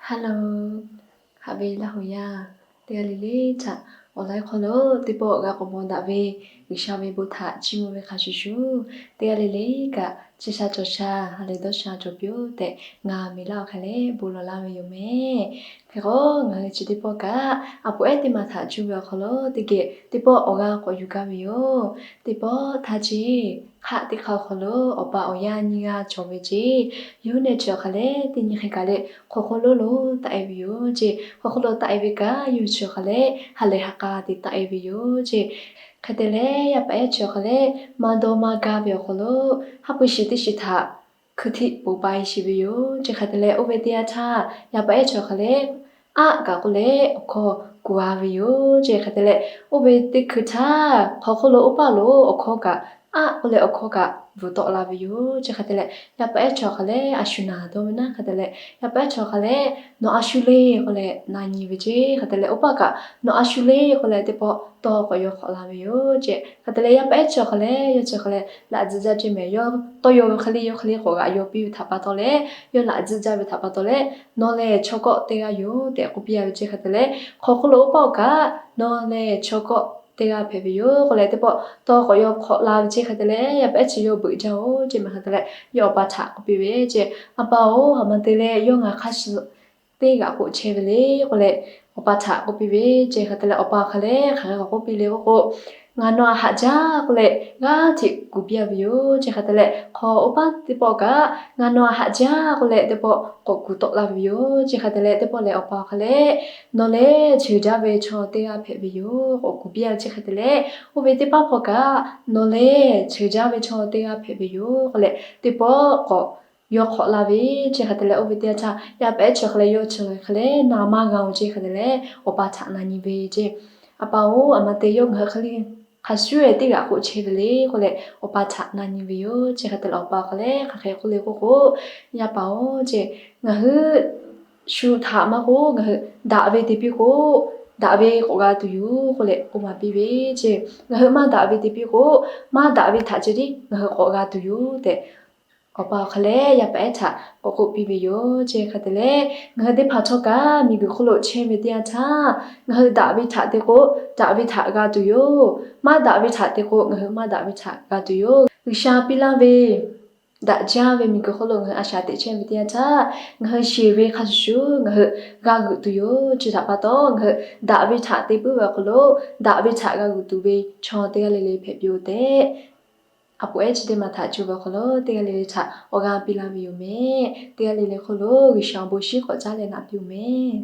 Hello, haꞈ ve Laˇ huˍ yaˇ teˇ g'aˇ le le htaꞈ awˬ laiˉ hk'aw lo teˇ pawˆ g'a k'awꞈ mawˬ daꞈ ve G'uiˬsha ve bon htaꞈ chiˇ mvuh ve hk'a shuˍ shuˍ, teˇ g'aˇ le le kaꞈ chi sha cawˬ sha, ha lehˬ dawˇ sha cawˬ piˇ-oˆ tehꞈ ngaˬ miˬ laˇ awˬ hk'aˇ leh bon lawˬ laˇ ve yoˬ mehˍ. Hk'e k'o, ngaˬ hui chi teˇ pawˆ kaꞈ a poˍ ehˉ teˇ maˬ htaꞈ cuˇ ve awˬ hk'aw lo teˇ geh teˇ pawˆ awˬ g'aˇ k'awꞈ yuˬ gaˇ ve yoˬ. Teˇ pawˆ htaˇ ceˇ, hk'aˆ teˇ hk'aˆ awˬ hk'aw lo awˬ pa awˬ yaˇ nyiˇ g'aˇ cawˬ ve ceˇ. Yawˇ hui nehˬ chi awˬ hk'aˇ leh teˇ nyi hk'e kaꞈ leh hk'aw hk'oˆ lo lo taˆ e ve yoˬ ceˇ. Hk'aw hk'oˆ lo taˆ e ve kaꞈ, yawˇ hui chi awˬ hk'aˇ leh ha lehˬ ha k'a te taˆ e ve yoˬ ceˇ. Hk'e te leh, yaˇ paˍ ehˉ chi awˬ hk'aˇ leh maˇ dawˇ maˇ gaˇ ve awˬ hk'aw lo haˉ pui shiˍ teˇ shiˍ htaꞈ hkui htiˆ poˬ pa e shiˍ ve yoˬ ceˇ. Hk'e te leh, oˇ ve teˇ yanˇ htaˇ yaˇ paˍ ehˉ chi awˬ hk'aˇ leh aˆ kaꞈ k'oˆ leh awˬ hkawˇ kuˬ a ve yoˬ ceˇ. Hk'e te leh, oˇ ve teˇ hkui htaˇ hk'aw hk'oˆ lo oˇ paˆ lo awˬ hkawˇ kaꞈ, aˆ k'oˆ leh awˬ hkawˇ kaꞈ bvuhˬ tawˆ la ve yoˬ ceˇ. Hk'e te leh, yaˇ paˍ ehˉ chi awˬ hk'aˇ leh a shu naˍ dawˇ ve naˉ. Hk'e te leh, yaˇ paˍ ehˉ chi awˬ hk'aˇ leh, Nawˬ a shu le k'oˆ leh na nyi ve ceˇ. Hk'e te leh, oˇ paˆ kaꞈ, Nawˬ a shu le k'oˆ leh teˇ pawˆ tawˇ k'awꞈ yaw hk'awꞈ la ve yoˬ ceˇ. Hk'e te leh, yaˇ paˍ ehˉ chi awˬ hk'aˇ leh yawˇ chi awˬ hk'aˇ leh laꞈ tzuhˆ jaˇ ceˇ mehˍ. Yawˇ tawˇ yaw ve hk'e le, yawˇ hk'e le k'awꞈ g'aꞈ yaw piˇ ve htaꞈ pa taw leh, yawˇ laꞈ tzuhˆ jaˇ ve htaꞈ pa taw leh, Nawˬ lehˬ chaw kawˆ teˇ g'aˇ yoˬ tehꞈ k'oˆ piˇ a ve ceˇ. Hk'e te leh, hk'aw hk'oˆ lo oˇ paˆ kaꞈ, Nawˬ lehˬ chaw kawˆ teˇ g'aˇ hpehꞈ ve yoˬ k'oˆ leh teˇ pawˆ tawˇ k'awꞈ yaw hk'awꞈ la ve ceˇ. Hk'e te leh, yaˇ paˍ ehˉ chi yawˇ beuꞈ jaˇ-oˬ ceˇ mehˍ. Hk'e te leh, yawˇ awˬ pa htaꞈ k'oˆ piˇ ve ceˇ, A pa-oˬ, aˬ ma te leh yawˇ ngaˬ hk'a shuˍ teˇ g'aꞈ k'oˆ chehˇ ve le k'oˆ leh, awˬ pa htaꞈ k'oˆ piˇ ve ceˇ. Hk'e te leh, awˬ pa awˬ hk'aˇ leh hk'aˬ hk'e k'awꞈ k'oˆ piˇ le k'oˆ k'o, Ngaˬ nawˬ htaꞈ haꞈ jaˇ k'oˆ leh g'aˇ hteꞈ kuˬ piˇ a ve yoˬ ceˇ. Hk'e te leh, hk'aw oˇ paˆ teˇ pawˆ kaꞈ, Ngaˬ nawˬ htaꞈ haꞈ jaˇ k'oˆ leh teˇ pawˆ k'awꞈ kuˬ tawˆ la ve yoˬ ceˇ. Hk'e te leh, teˇ pawˆ lehˬ awˬ pa awˬ hk'aˇ leh, Nawˬ lehˬ cheuˬ jaˇ ve chaw teˇ g'aˇ hpehꞈ ve yoˬ k'oˆ kuˬ piˇ a ve ceˇ. Hk'e te leh, oˇ ve teˇ paˆ hpawˇ kaꞈ, Nawˬ lehˬ cheuˬ jaˇ ve chaw teˇ g'aˇ hpehꞈ ve yoˬ k'oˆ leh teˇ pawˆ k'awꞈ yaw hk'awꞈ la ve ceˇ. Hk'e te leh, oˇ ve teˇ yanˇ htaˇ yaˇ paˍ ehˉ chi awˬ hk'aˇ leh yawˇ chi awˬ hk'aˇ leh na maˇ g'a-oˬ ceˇ. Hk'e te leh, awˬ pa htaꞈ na nyi ve ceˇ, A pa-oˬ, aˬ ma te yawˇ ngaˬ hui hk'e le hk'a shuˍ ehˍ teˇ g'aꞈ k'oˆ chehˇ ve le k'oˆ leh, awˬ pa htaꞈ na nyi ve yoˬ ceˇ. Hk'e te leh, awˬ pa awˬ hk'aˇ leh hk'aˬ hk'e k'oˆ le k'oˆ k'o, Yaˇ paˍ-oˬ ceˇ, ngaˬ hui shu htaꞈ maˇ k'oˆ, ngaˬ hui daꞈ ve te piˇ k'o, daꞈ ve k'awꞈ g'a tuˬ yoˬ k'oˆ leh k'oˆ maˍ piˇ ve ceˇ. Ngaˬ hui maˇ daꞈ ve te piˇ k'o, maˇ daꞈ ve htaꞈ ceh tiˉ ngaˬ hui k'awꞈ g'a tuˬ yoˬ tehꞈ, awˬ pa awˬ hk'aˇ leh yaˇ paˍ ehˉ htaꞈ k'awꞈ k'oˆ piˇ ve yoˬ ceˇ. Hk'e te leh, ngaˬ hui teˇ hpaˍ htawˇ kaꞈ miˬguiˬ hk'oˆ lo chehˇ ve teˇ yanˇ htaˇ, ngaˬ hui daꞈ ve htaꞈ te k'o, daꞈ ve htaꞈ g'a tuˬ yoˬ. Maˇ daꞈ ve htaꞈ te k'o, ngaˬ hui maˇ daꞈ ve htaꞈ g'a tuˬ yoˬ. G'uiˬsha piˇ laˇ ve daꞈ jaˇ ve miˬguiˬ hk'oˆ lo ngaˬ hui a shaꞈ teꞈ chehˇ ve teˇ yanˇ htaˇ, ngaˬ hui sheˍ ve hk'a shuˍ shuˍ ngaˬ hui g'a g'euꞈ tuˬ yoˬ. Chi htaꞈ pa taw, ngaˬ hui daꞈ ve htaꞈ te puiˉ ve awˬ hk'aw lo daꞈ ve htaꞈ g'a g'euꞈ tuˬ ve chaw teˇ g'aˇ le le hpehꞈ piˇ-oˬ tehꞈ, a poˍ ehˉ chi teˇ maˬ htaꞈ cuˇ ve awˬ hk'aw lo teˇ g'aˇ le le htaꞈ awˬ g'aˇ piˇ laˇ ve yoˬ mehˍ. Teˇ g'aˇ le le hk'oˆ lo G'uiˬsha awˬ bon shiˉ k'awꞈ caˉ leh naꞈ piˇ-oˬ mehˍ.